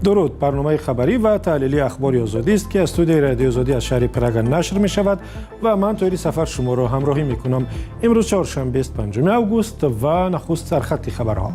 Дуруд. Барномаи хабарӣ ва таҳлилии Ахбори Озодӣ аст, ки аз студияи Радиои Озодӣ аз шаҳри Прага нашр мешавад ва ман, Тоҳири Сафар, шуморо ҳамроҳӣ мекунам. Имрӯз чоршанбе, 5 август ва нахуст сархати хабарҳо.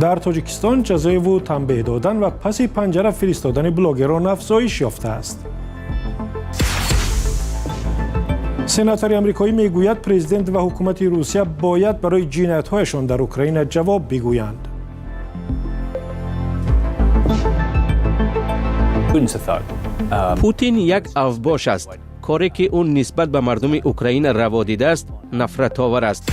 Дар Тоҷикистон ҷазоиву танбеҳ додан ва паси панҷара фиристодани блогерон афзоиш ёфтааст. Сенатори амрикоӣ мегӯяд, президент ва ҳукумати Русия бояд барои ҷиноятҳояшон дар Украина ҷавоб бигӯянд. Путин як авбош аст. Коре, ки ӯ нисбат ба мардуми Украина раво дидааст, нафратовар аст.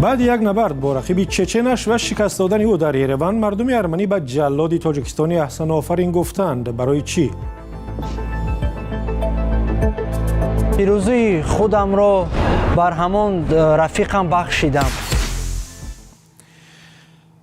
Баъди як набард бо рақиби чеченаш ва шикаст додани ӯ дар Ереван, мардуми арманӣ ба ҷаллоди тоҷикистони аҳсанофарин гуфтанд. Барои чӣ? Пирӯзии худамро бар ҳамон рафиқам бахшидам.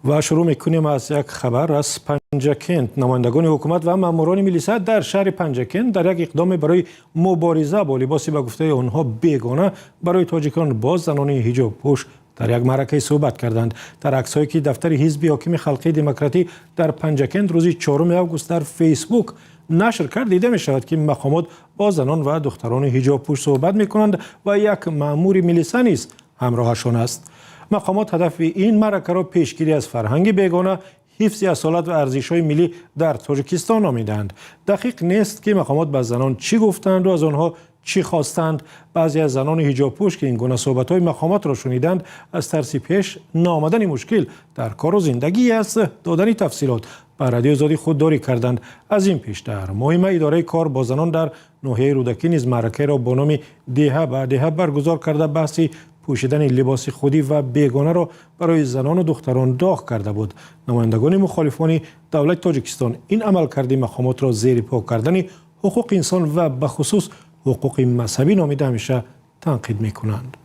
Ва шурӯъ мекунем аз як хабар аз Панҷакент. Намояндагони ҳукумат ва маъмурони милиса дар шаҳри Панҷакент дар як иқдоме барои мубориза бо либоси, ба гуфтаи онҳо, бегона барои тоҷикон бо занони ҳиҷобпӯш дар як маъракае суҳбат карданд. Дар аксҳое, ки дафтари ҳизби ҳокими Халқии Демократӣ дар Панҷакент рӯзи 4 август дар Фейсбук нашр кард, дида мешавад, ки мақомот бо занон ва духтарони ҳиҷобпӯш суҳбат мекунанд ва як маъмури милиса низ ҳамроҳашон аст. Мақомот ҳадафи ин маъракаро пешгирӣ аз фарҳанги бегона, ҳифзи асолат ва арзишҳои миллӣ дар Тоҷикистон номидаанд. Дақиқ нест, ки мақомот ба занон чӣ гуфтанду аз онҳо чӣ хостанд. Баъзе аз занони ҳиҷобпӯш, ки ин гуна суҳбатҳои мақомотро шуниданд, аз тарси пеш наомадани мушкил дар кору зиндагӣ аз додани тафсилот ба Радиои Озодӣ худдорӣ карданд. Аз ин пеш дар моҳи май идораи кор бо занон дар ноҳияи Рӯдакӣ низ маъракаеро бо номи «Деҳа ба деҳа» баргузор карда, баҳси пӯшидани либоси худӣ ва бегонаро барои занону духтарон доғ карда буд. Намояндагони мухолифони давлати Тоҷикистон ин амалкарди мақомотро зери по кардани ҳуқуқи инсон ва бахусус ҳуқуқи мазҳабӣ номида, ҳамеша танқид мекунанд.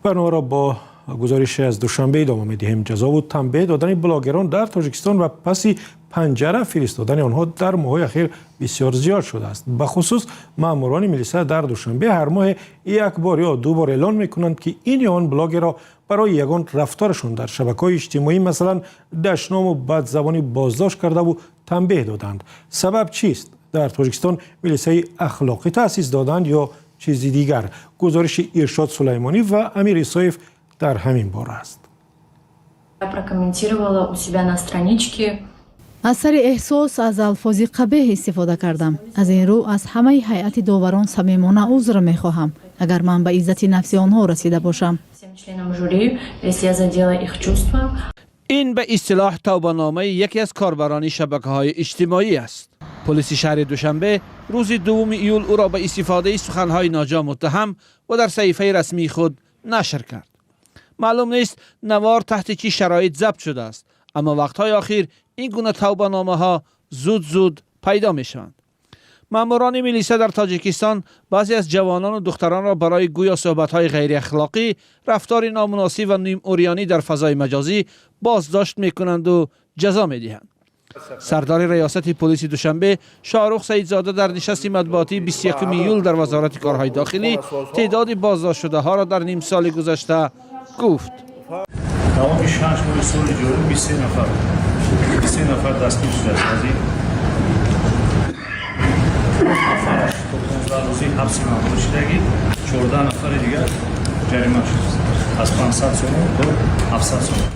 Барномаро бо гузорише аз Душанбе идома медиҳем. Ҷазову танбеҳ додани блогерон дар Тоҷикистон ва паси панҷара фиристодани онҳо дар моҳҳои ахир бисёр зиёд шудааст. Бахусус маъмурони милиса дар Душанбе ҳар моҳе як бор ё ду бор эълон мекунанд, ки ин ё он блогерро барои ягон рафторашон дар шабакаҳои иҷтимоӣ, масалан дашному бадзабонӣ, боздошт кардаву танбеҳ доданд. Сабаб чист? Дар Тоҷикистон милисаи ахлоқӣ таъсис доданд ё чизи дигар? Гузориши Иршод Сулаймонӣ ва Амир Исоев дар ҳамин бора аст. Прокомментировала у себя на страничке. Аз сари эҳсос аз алфози қабеҳ истифода кардам. Аз ин рӯ аз ҳамаи ҳайати доварон самимона узр мехоҳам, агар ман ба иззати нафси онҳо расида бошам. Всем членам жюри, если я задела их чувства. Ин ба истилоҳ тавбаномаи яке аз корбарони шабакаҳои иҷтимоӣ аст. Полиси шаҳри Душанбе рӯзи 2 июл ӯро ба истифодаи суханҳои ноҷо муттаҳам ва дар саҳифаи расмии худ нашр кард. Маълум нест, навор таҳти чӣ шароит забт шудааст, аммо вақтҳои охир ин гуна тавбаномаҳо зуд зуд пайдо мешаванд. Маъмурони милиса дар Тоҷикистон баъзе аз ҷавонону духтаронро барои гӯё суҳбатҳои ғайриахлоқӣ, рафтори номуносиб ва нимурёнӣ дар фазои маҷозӣ боздошт мекунанду ҷазо медиҳанд. Сардори раёсати полиси Душанбе Шоҳрух Саидзода дар нишасти матбуотии 21 июл дар Вазорати корҳои дохилӣ теъдоди боздоштшудаҳоро дар нимсоли гузашта гуфт. Тамоми 6 моҳи соли ҷорӣ 23 нафар, 23 нафар дастгир шудааст. Аз ин нафараш то 15 рӯзӣ ҳабси маъмурӣ шудагӣ, 14 нафари дигар ҷарима шуд, аз 500 сомон то 700 сомон.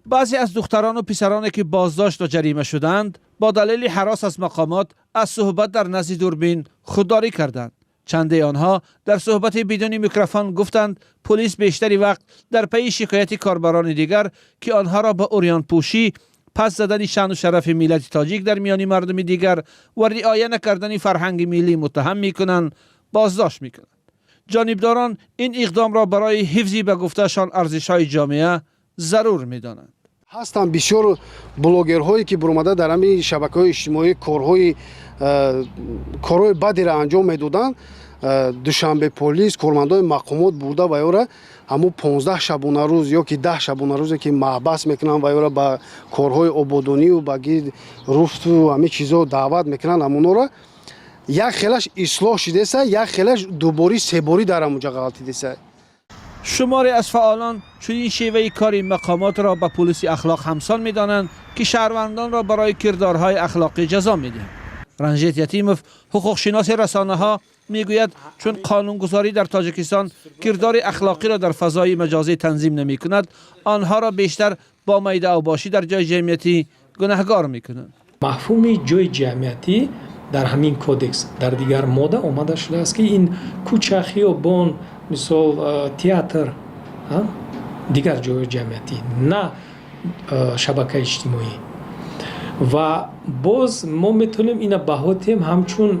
Баъзе аз духтарону писароне, ки боздошт ва ҷарима шуданд, бо далели ҳарос аз мақомот аз суҳбат дар назди дурбин худдорӣ карданд. Чанде онҳо дар суҳбати бидуни микрофон гуфтанд, полис бештари вақт дар пайи шикояти корбарони дигар, ки онҳоро ба урёнпӯшӣ, пас задани шаъну шарафи миллати тоҷик дар миёни мардуми дигар ва риоя накардани фарҳанги миллӣ муттаҳам мекунанд, боздошт мекунанд. Ҷонибдорон ин иқдомро барои ҳифзи, ба гуфтаашон, арзишҳои ҷомеа зарур медонанд. Ҳастанд бисёр блогерҳое, ки буромада дар ҳамин шабакаҳои иҷтимоӣ корҳои бадеро анҷом медоданд. Душанбе полис, кормандои мақомот бурда ва ёра ҳамун 15 шабонарӯз ё ки 10 шабонарӯзе, ки маҳбас мекунанд ва ёра ба корҳои ободонию ба гирд руфту ҳамин чизо даъват мекунанд. Ҳамонора як хелаш ислоҳ шидеса, як хелаш дуборӣ, себорӣ дар ҳамунҷа ғалтидеса. Шуморе аз фаъолон чунин шеваи кори мақомотро ба полиси ахлоқ ҳамсон медонанд, ки шаҳрвандонро барои кирдорҳои ахлоқӣ ҷазо медиҳанд. Ранжит Ятимов, ҳуқуқшиноси расонаҳо, мегӯяд, чун қонунгузорӣ дар Тоҷикистон кирдори ахлоқиро дар фазои маҷозӣ танзим намекунад, онҳоро бештар бо майдаавбошӣ дар ҷои ҷамъиятӣ гунаҳгор мекунанд. Мафҳуми ҷои ҷамъиятӣ дар ҳамин кодекс дар дигар модда омада шудааст, ки ин кӯча, хиёбон, мисол, театр, дигар ҷойҳои ҷамъиятӣ, на шабакаи иҷтимоӣ. Ва боз мо метавонем ина баҳо диҳем ҳамчун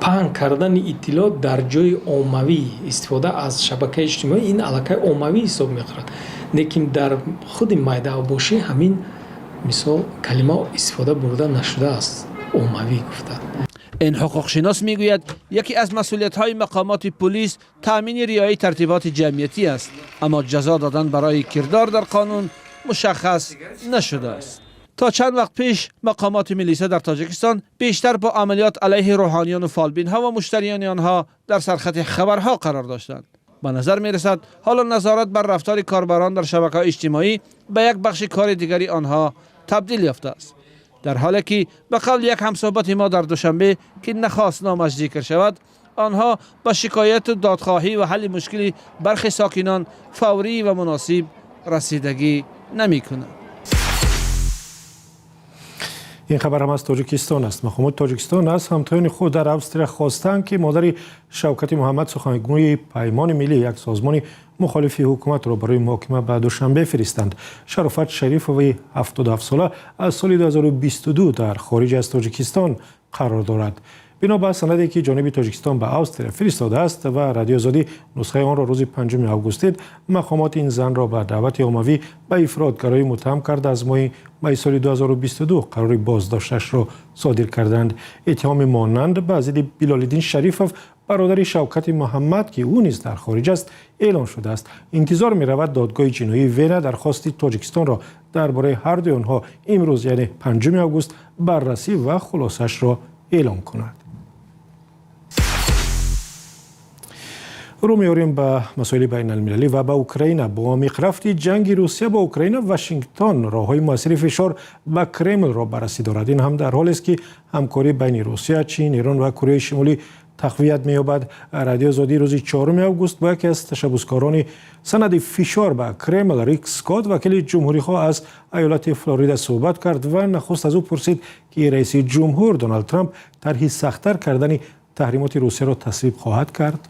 паҳн кардани иттилоот дар ҷои оммавӣ. Истифода аз шабакаи иҷтимоӣ ин аллакай оммавӣ ҳисоб мехӯрад, лекин дар худи майдаавбошӣ ҳамин мисол калима истифода бурда нашудааст, оммавӣ гуфта. Ин ҳуқуқшинос мегӯяд, яке аз масъулиятҳои мақомоти полис таъмини риояи тартиботи ҷамъиятӣ аст, аммо ҷазо додан барои кирдор дар қонун мушаххас нашудааст. То чанд вақт пеш мақомоти милиса дар Тоҷикистон бештар бо амалиёт алайҳи рӯҳониёну фолбинҳо ва муштариёни онҳо дар сархати хабарҳо қарор доштанд. Ба назар мерасад, ҳоло назорат бар рафтори корбарон дар шабакаҳои иҷтимоӣ ба як бахши кори дигари онҳо табдил ёфтааст, дар ҳоле ки ба қавли як ҳамсӯҳбати мо дар Душанбе, ки нахост номаш зикр шавад, онҳо ба шикояту додхоҳӣ ва ҳалли мушкили бархи сокинон фаврӣ ва муносиб расидагӣ намекунанд. Ин хабар ҳам аз Тоҷикистон аст. Мақомоти Тоҷикистон аз ҳамтоёни худ дар Австрия хостанд, ки модари Шавкати Муҳаммад, сухангӯи Паймони миллӣ, як созмони мухолифи ҳукуматро, барои муҳокима ба Душанбе фиристанд. Шарофат Шарифови 77сола аз соли 2022 дар хориҷ аз Тоҷикистон қарор дорад. Бино ба санаде, ки ҷониби Тоҷикистон ба Австрия фиристодааст ва Радиои Озодӣ нусхаи онро рӯзи 5 август дид, мақомот ин занро ба даъвати оммавӣ ба ифротгароӣ муттаҳам карда, аз моҳи майи соли 2022 қарори боздошташро содир карданд. Иттиҳоми монанд ба зидди Билолиддин Шарифов, бародари Шавкати Муҳаммад, ки ӯ низ дар хориҷ аст, эълон шудааст. Интизор меравад, додгоҳи ҷиноии Вена дархости Тоҷикистонро дар бораи ҳардуи онҳо имрӯз, яъне 5 август, баррасӣ ва хулосаашро эълон кунад. Рӯ меорем ба масоили байналмилалӣ ва ба Украина. Бо амиқрафти ҷанги Русия бо Украина, Вашингтон роҳҳои муассири фишор ба Кремлро баррасӣ дорад. Ин ҳам дар ҳолест, ки ҳамкорӣ байни Русия, Чин, Эрон ва Кореяи Шимолӣ тақвият меёбад. Радиои Озодӣ рӯзи 4 август бо яке аз ташаббускорони санади фишор ба Кремл, Рик Скотт, вакили ҷумҳурихоҳ аз айолати Флорида, суҳбат кард ва нахуст аз ӯ пурсид, ки раиси ҷумҳур Доналд Трамп тарҳи сахттар кардани таҳримоти Русияро тасвиб хоҳад кард.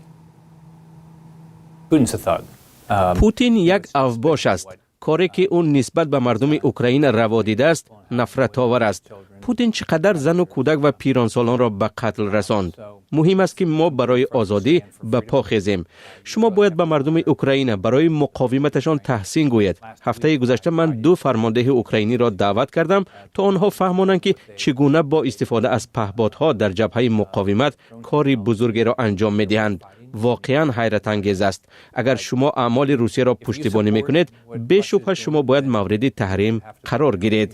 Путин як авбош аст. Коре ки ӯ нисбат ба мардуми Украина раво дидааст, нафратовар аст. Путин чӣ қадар зану кӯдак ва пиронсолонро ба қатл расонд. Муҳим аст, ки мо барои озодӣ ба по хезем. Шумо бояд ба мардуми Украина барои муқовиматашон таҳсин гӯед. Ҳафтаи гузашта ман ду фармондеҳи украиниро даъват кардам, то онҳо фаҳмонанд, ки чӣ гуна бо истифода аз паҳбодҳо дар ҷабҳаи муқовимат кори бузургеро анҷом медиҳанд. Воқеан ҳайратангез аст. Агар шумо аъмоли Русияро пуштибонӣ мекунед, бешубҳа шумо бояд мавриди таҳрим қарор гиред.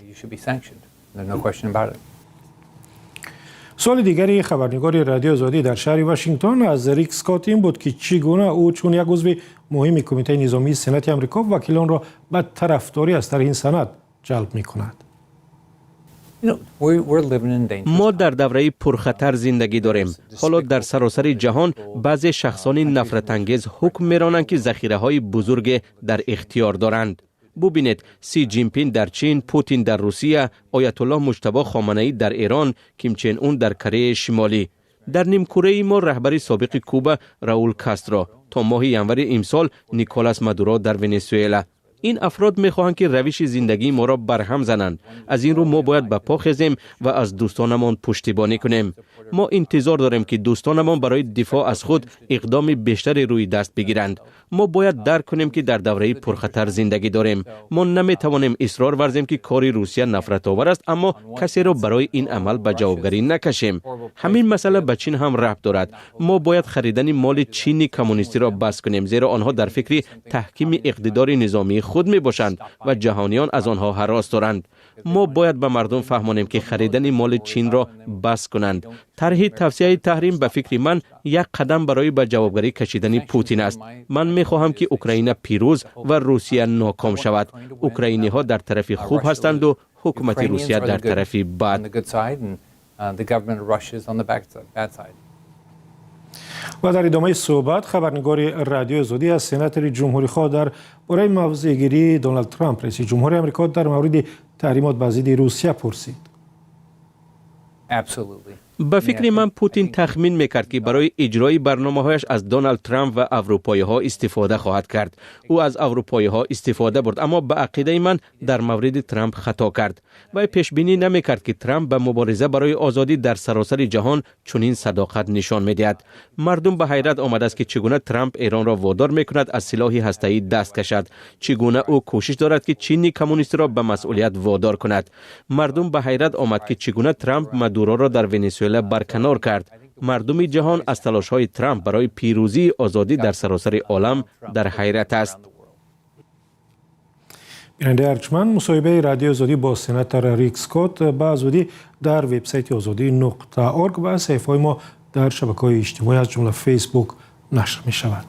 Суоли дигари хабарнигори Радиои Озодӣ дар шаҳри Вашингтон аз Рик Скотт ин буд, ки чӣ гуна ӯ чун як узви муҳими Кумитаи низомии Сенати Амрико вакилонро ба тарафдорӣ аз тарҳи ин санад ҷалб мекунад. Мо дар давраи пурхатар зиндагӣ дорем. Ҳоло дар саросари ҷаҳон баъзе шахсони нафратангез ҳукм меронанд, ки захираҳои бузурге дар ихтиёр доранд. Бубинед: Си Ҷинпин дар Чин, Путин дар Русия, Оятуллоҳ Муҷтабо Хоманаӣ дар Эрон, Ким Чен Ун дар Кореяи Шимолӣ. Дар нимкураи мо раҳбари собиқи Куба Раул Кастро, то моҳи январи имсол Николас Мадуро дар Венесуэла. Ин афрод мехоҳанд, ки равиши зиндагии моро барҳам зананд. Аз ин рӯ мо бояд ба по хезем ва аз дӯстонамон пуштибонӣ кунем. Мо интизор дорем, ки дӯстонамон барои дифоъ аз худ иқдоми бештаре рӯи даст бигиранд. Мо бояд дарк кунем, ки дар давраи пурхатар зиндагӣ дорем. Мо наметавонем исрор варзем, ки кори Русия нафратовар аст, аммо касеро барои ин амал ба ҷавобгарӣ накашем. Ҳамин масъала ба Чин ҳам рабт дорад. Мо бояд харидани моли Чини коммунистиро бас кунем, зеро онҳо дар фикри таҳкими иқтидори низомии худ мебошанд ва ҷаҳониён аз онҳо ҳарос доранд. Мо бояд ба мардум фаҳмонем, ки харидани моли Чинро бас кунанд. Тарҳи тавсияи таҳрим, ба фикри ман, як қадам барои ба ҷавобгарӣ кашидани Путин аст. Ман мехоҳам, ки Украина пирӯз ва Русия ноком шавад. Украиниҳо дар тарафи хуб ҳастанду ҳукумати Русия дар тарафи бад. Ва дар идомаи суҳбат хабарнигори Радиои Озодӣ аз сенатори ҷумҳурихоҳ дар бораи мавзеъгирии Доналд Трамп, раиси ҷумҳури Амрико, дар мавриди таҳримот ба зидди Русия пурсид. Ба фикри ман, Путин тахмин мекард, ки барои иҷрои барномаҳояш аз Доналд Трамп ва аврупоиҳо истифода хоҳад кард. Ӯ аз аврупоиҳо истифода бурд, аммо ба ақидаи ман, дар мавриди Трамп хато кард. Вай пешбинӣ намекард, ки Трамп ба мубориза барои озодӣ дар саросари ҷаҳон чунин садоқат нишон медиҳад. Мардум ба ҳайрат омадааст, ки чӣ гуна Трамп Эронро водор мекунад аз силоҳи ҳастаӣ даст кашад, чӣ гуна ӯ кӯшиш дорад, ки Чини коммунистиро ба масъулият водор кунад. Мардум ба ҳайрат омад, ки чӣ гуна Трамп Мадуроро дар Венесуэла барканор кард. Мардуми ҷаҳон аз талошҳои Трамп барои пирӯзии озодӣ дар саросари олам дар ҳайрат аст. Бинандаи арҷманд, мусоҳибаи Радиои Озодӣ бо сенатор Рик Скотт ба зудӣ дар вебсайти озодӣ.org ва саҳифаҳои мо дар шабакаҳои иҷтимоӣ, аз ҷумла Фейсбук, нашр мешавад.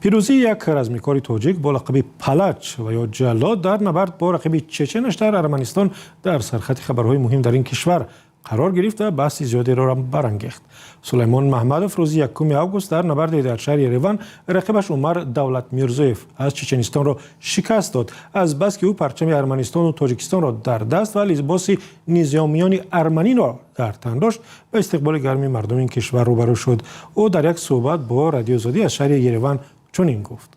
Пирӯзии як размикори тоҷик бо лақаби Палач ва ё Ҷаллод дар набард бо рақиби чеченаш дар Арманистон дар сархати хабарҳои муҳим дар ин кишвар қарор гирифт ва баҳси зиёдеро барангехт. Сулаймон Маҳмадов рӯзи 1 август дар набарде дар шаҳри Ереван рақибаш Умар Давлатмирзоев аз Чеченистонро шикаст дод. Аз бас ки ӯ парчами Арманистону Тоҷикистонро дар даст ва либоси низомиёни арманиро дар тан дошт, ба истиқболи гарми мардуми ин кишвар рӯбарӯ шуд. Ӯ дар як суҳбат бо Радиои Озодӣ аз шаҳри Ереван чунин гуфт.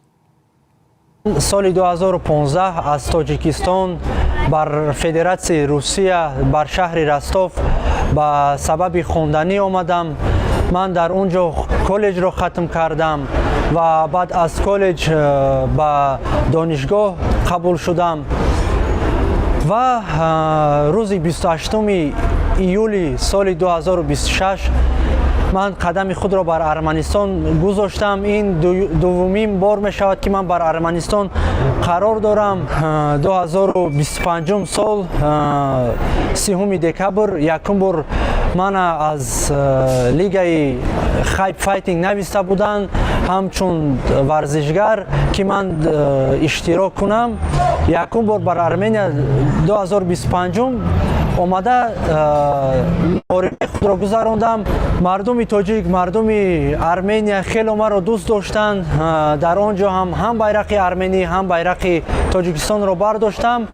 Соли 2015 аз Тоҷикистон бар Федератсияи Русия, бар шаҳри Ростов ба сабаби хонданӣ омадам. Ман дар он ҷо коллеҷро хатм кардам ва баъд аз коллеҷ ба донишгоҳ қабул шудам ва рӯзи 28 июли соли 2026 ман қадами худро бар Арманистон гузоштам. Ин дуввумин бор мешавад, ки ман бар Арманистон қарор дорам. 2025 сол 30 декабр якум бор мана аз лигаи Хайп Файтинг нависта буданд ҳамчун варзишгар, ки ман иштирок кунам. Якум бор бар Армения 2025 омада муҳорибаи худро гузарондам. Мардуми тоҷик, мардуми Армения хело маро дӯст доштанд. Дар он ҷо ҳам байрақи арменӣ, ҳам байрақи Тоҷикистонро бардоштам.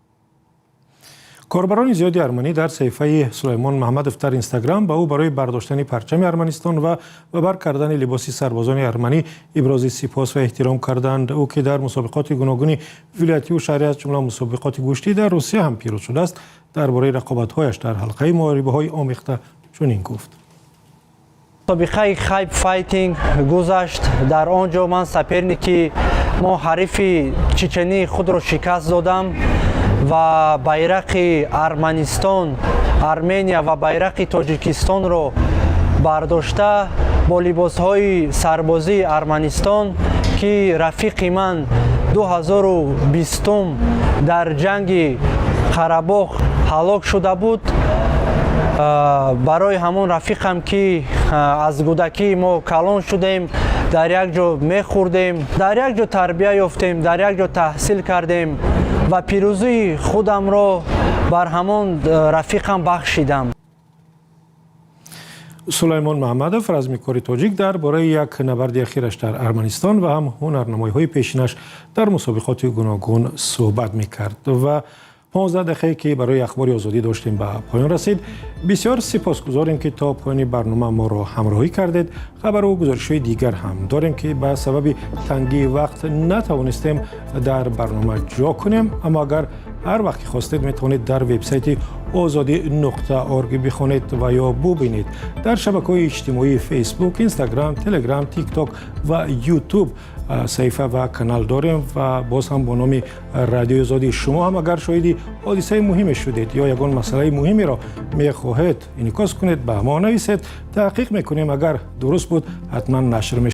Корбарони зиёди арманӣ дар саҳифаи Сулаймон Маҳмадов дар Инстаграм ба ӯ барои бардоштани парчами Арманистон ва ба бар кардани либоси сарбозони арманӣ ибрози сипос ва эҳтиром карданд. Ӯ, ки дар мусобиқоти гуногуни вилоятиву шаҳрӣ, аз ҷумла мусобиқоти гӯштӣ дар Русия ҳам пирӯз шудааст, дар бораи рақобатҳояш дар ҳалқаи муҳорибаҳои омехта чунин гуфт. Мусобиқаи Хайп Файтинг гузашт. Дар он ҷо ман соперник и мо, ҳарифи чечении худро шикаст додам ва байрақи Арманистон, Армения ва байрақи Тоҷикистонро бардошта бо либосҳои сарбозии Арманистон, ки рафиқи ман 2020 дар ҷанги Қарабоғ ҳалок шуда буд, барои ҳамон рафиқам, ки аз кӯдакӣ мо калон шудем, дар як ҷо мехӯрдем, дар як ҷо тарбия ёфтем, дар як ҷо таҳсил кардем, ва пирӯзии худамро бар ҳамон рафиқам бахшидам. Сулаймон Маҳмадов, размикори тоҷик, дар бораи як набарди ахираш дар Арманистон ва ҳам ҳунарнамоиҳои пешинаш дар мусобиқоти гуногун суҳбат мекард. Ва 15 дақиқае, ки барои Ахбори Озодӣ доштем, ба поён расид. Бисёр сипосгузорем, ки то поёни барнома моро ҳамроҳӣ кардед. Хабару гузоришҳои дигар ҳам дорем, ки ба сабаби тангии вақт натавонистем дар барнома ҷо кунем, аммо агар ҳар вақт ки хостед, метавонед дар вебсайти озодӣ.org бихонед ва ё бубинед. Дар шабакаҳои иҷтимоии Фейсбук, Инстаграм, Телеграм, Тикток ва Ютуб саҳифа ва канал дорем ва боз ҳам бо номи Радиои Озодӣ. Шумо ҳам агар шоҳиди ҳодисаи муҳиме шудед ё ягон масъалаи муҳимеро мехоҳед инъикос кунед, ба мо нависед, таҳқиқ мекунем. Агар дуруст буд, ҳатман нашр мешавад.